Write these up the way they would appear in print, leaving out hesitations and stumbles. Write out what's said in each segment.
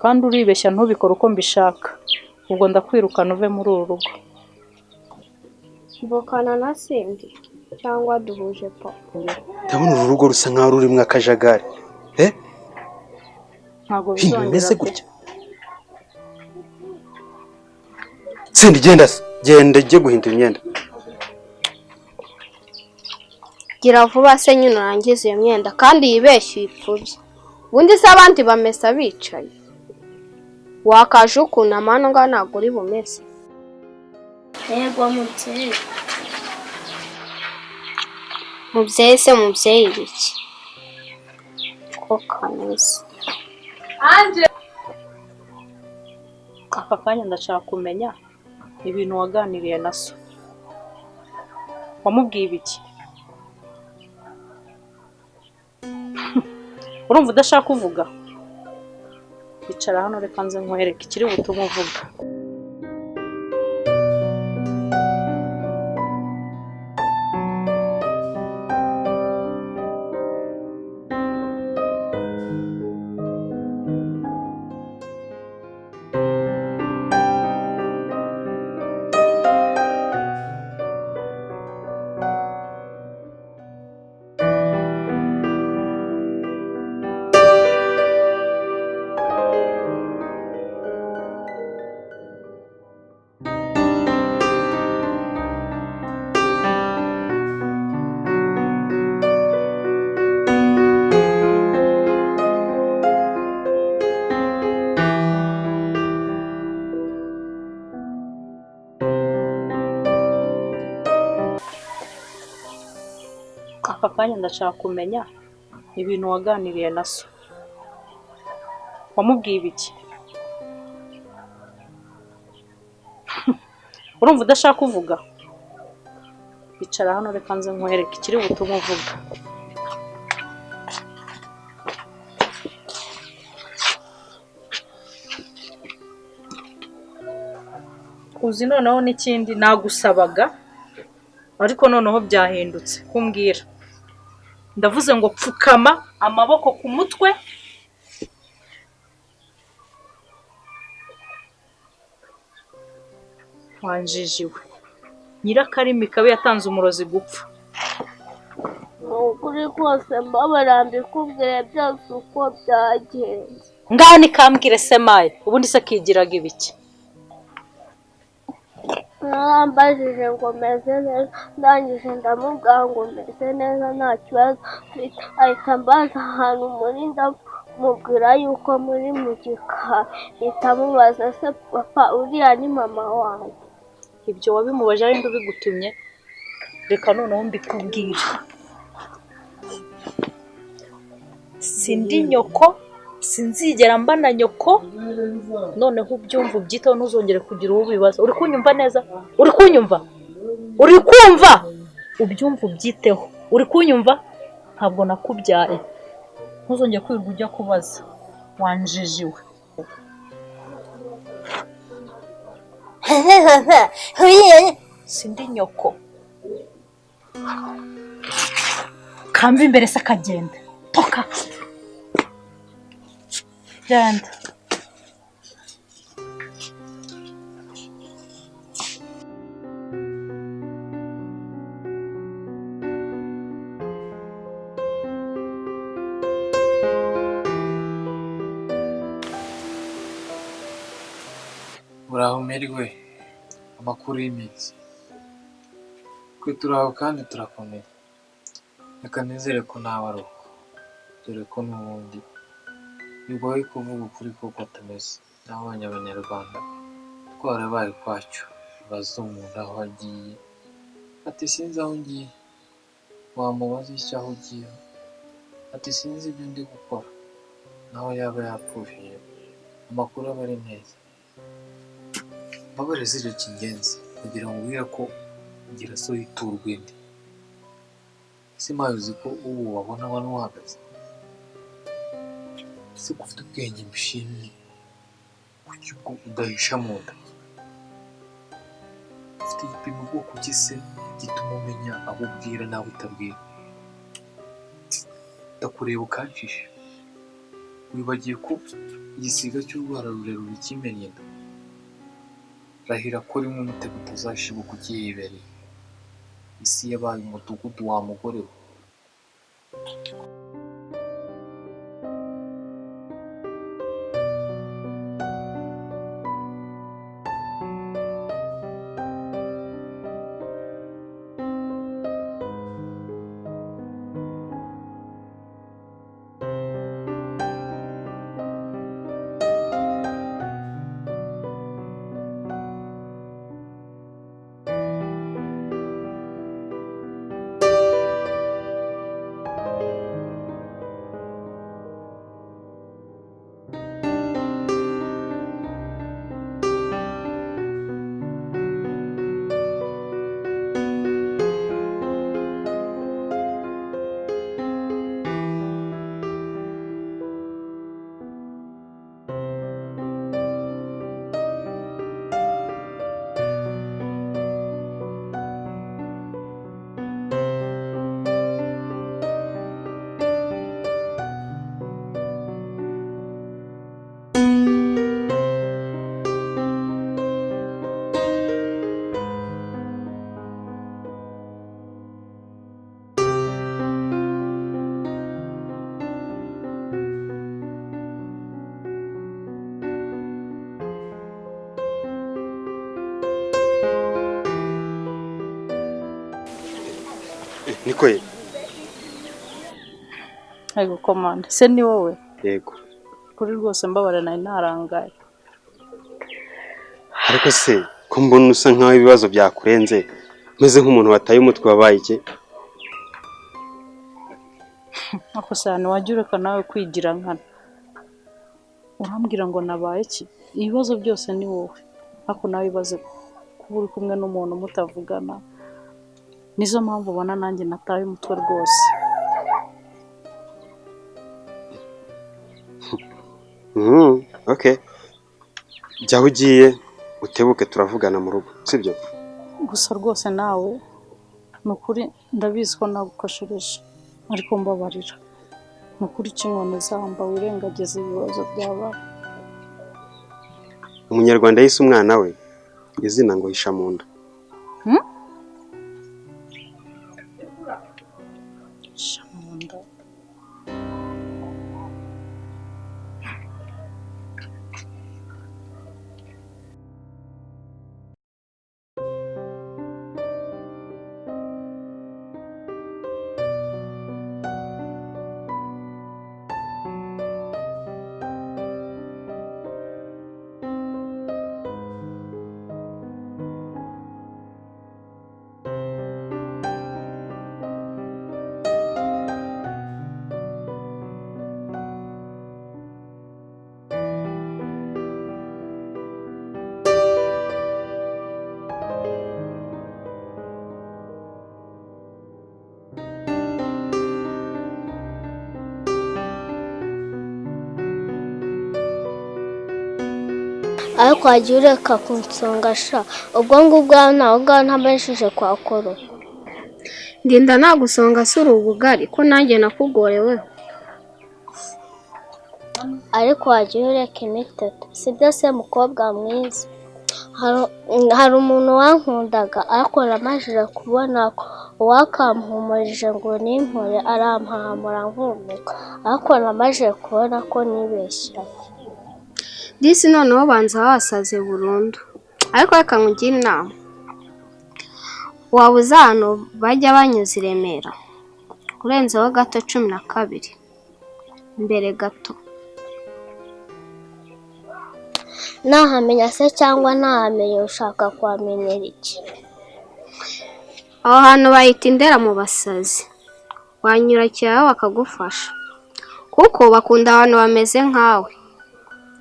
Kandi uribeshya ntubikore uko mbishaka. Ubwo ndakwirukana uve muri uru rugo. Mvukana na Sindi cyangwa duhuje papa? Ndabona uru rugo rusa nkaho rurimo akajagari. Ntabwo Ibintu bimeze bizongera pe. gutya. Sindi, genda se. Genda ujye guhindura imyenda. Gira vuba se nyine urangize iyo myenda kandi yibeshye uyipfubye. Ubundi se abandi bamesa bicaye. Wakaje ukunama hano ngaha ntabwo uri bumese. Yego mubyeyi. Mubyeyi se mubyeyi biki? Ko kameze. Aka kanya ndashaka kumenya ibintu waganiriye na so. Wamubwiye ibiki? Urumva udashaka kuvuga? Icara hano reka nze nkwereke ikiri butume uvuga. Aka kanya ndashaka kumenya ibintu waganiriye na so. Wamubwiye ibiki? Urumva udashaka kuvuga? Icara hano reka nze nkwereke ikiri butume uvuga. Uzi noneho n'ikindi nagusabaga, ariko noneho byahindutse kumbwira. Ndavuze ngo pfukama amaboko ku mutwe. Wanjijiwe. Nyirakarimi kabi yatanze umurozi gupfa. Ni ukuri kose mbabara mbikubwire byose uko byagenze. Ngaho nikambwire se maye, ubundi se kigiraga ibiki? Narambajije ngo meze neza, ndangije ndamubwira ngo meze neza nta kibazo mfite. Ahita ambaza ahantu muri, ndamubwira yuko muri mu gikari. Mpita mubaza se papa uriya ni mama wanjye? Ibyo wabimubaje ari nde ubigutumye? Reka noneho mbikubwire. Sindi nyoko, sinzigera mba na nyoko. Noneho ubyumva ubyiteho, ntuzongere kugira uwo ubibaza. Uri kunyumva neza? Uri kunyumva? Uri kumva? Ubyumva ubyiteho. Uri kunyumva? Ntabwo nakubyaye. Ntuzongere kwirirwa ujya kubaza. Wanjijiwe. Sindi nyoko. Kamva imbere se akagenda. Toka. Genda. Uraho Merwe, amakuru y'iminsi. Twe turaho kandi turakomeye. Reka nizere ko nawe ari uko, dore ko n'ubundi bigoye kuvuga ukuri kuko atameze. Nabonye abanyarwanda twarabaye ukwacyo, baza umuntu aho agiye, ati sinzi aho ngiye. Wamubaza icyo aho ugiye, ati sinzi ibyo ndi gukora. Naho yaba yapfushije, amakuru aba ari meza. Mbabarira si cyo cy'ingenzi, ndagira ngo ubwire ko ngira so yitura indi. Ese mpaye uzi ko ubu wabona wari uhagaze? Ese ko ufite ubwenge mbishimye, kuki ubwo udahisha mu nda? Ufite igipimo ubwoko ki se gituma umenya abo ubwira n'abo utabwira. Ndakureba ukanshisha, wibagiwe ko igisiga cy'urwara rurerure kimennye inda. Rahira ko rimwe umutego utazashibuka ukihibereye. Isi yabaye umudugudu wa mugore we. Niko ye? Yego komanda, se ni wowe? Yego. Kuri rwose mbabara nari narangaye. Ariko se ko mbona usa nkaho ibibazo byakurenze, meze nk'umuntu wataye umutwe wabaye iki? Ako sano wajya ureka nawe kwigira nkana. Urambwira ngo nabaye iki? Ibibazo byose ni wowe. Ariko nawe ibaze kuba uri kumwe n'umuntu mutavugana. Nizo mpamvu ubona nanjye nataye umutwe rwose. Okay. Jya aho ugiye utebuke turavugana mu rugo, sibyo? Gusa rwose nawe ni ukuri ndabizi ko nagukoshereje, ariko mbabarira. Ni ukuri inkoni zamba wirengagiza ibibazo byabaye. Umunyarwanda yise umwana we izina ngo hisha mu nda. Hisha mu nda. Ariko wagiye ureka kunsonga sha, ubwo ngubwo nawe ubwawe ntabashije kwakora. Ndinda nagusonga sura ubugari ko nanjye nakugoreweho. Ariko wagiye ureka imiteto, sibyo se mukobwa mwiza? Hari umuntu wankundaga ariko namajije kubona ko uwakampumurije ngo nimpore arampahamura nkumika, ariko namajije kubona ko nibeshyaga. Disi noneho banza wasaze burundu. Ariko reka nkugire inama. Waba uzi ahantu bajya banyuza i Remera, urenzeho gato 12 imbere gato. Nahamenya se cyangwa ntahamenya ushaka kuhamenyera iki? Aho hantu bahita Indera mu basazi, wanyurakirayo bakagufasha, kuko bakunda abantu bameze nkawe,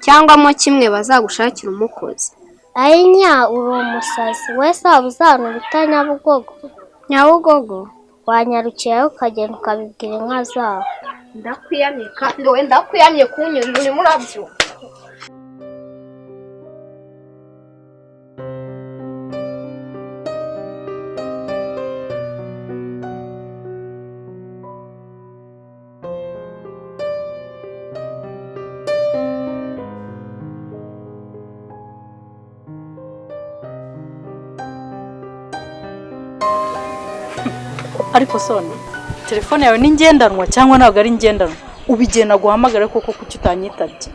cyangwa mo kimwe bazagushakira umukozi. Ayinya uri umusazi wese waba uzi ahantu bita Nyabugogo? Nyabugogo? Wanyarukiyeyo ukagenda ukabibwira inka zaho. Ndakwiyamye kandi we ndakwiyamye kunyurira urimo urabyumva. Ariko sone, telefone yawe ni ngendanwa cyangwa ntabwo ari ngendanwa? Ubigena guhamagara koko, kuki utanyitabye?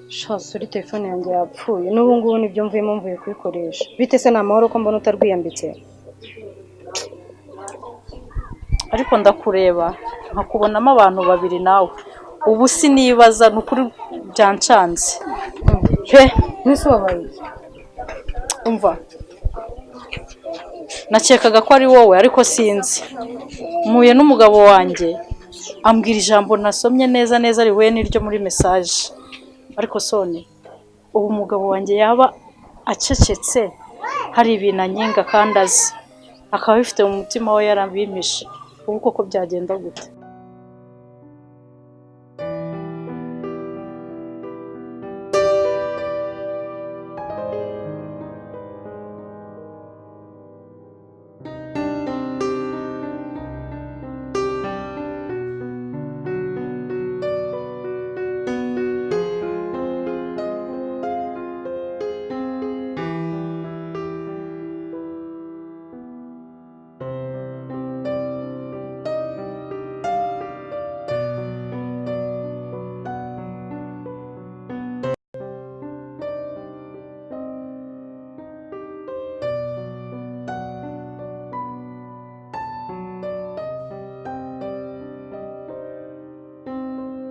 Sha, sorry, telefone yanjye yapfuye n'ubu ngubu nibyo mvuyemo, mvuye kuyikoresha. Bite se, ni amahoro ko mbona utarwiyambitse? Ariko ndakureba nkakubonamo abantu babiri nawe. Ubu sinibaza, ni ukuri byancanze pe. Mwese wabaye iki? Umva, nakekaga ko ari wowe, ariko sinzi, mpuye n'umugabo wanjye ambwira ijambo nasomye neza neza rihuye n'iryo muri message. Ariko sone, ubu umugabo wanjye yaba acecetse hari ibintu ankinga kandi azi, akaba abifite mu mutima we yarabimpishe, ubu koko byagenda gute?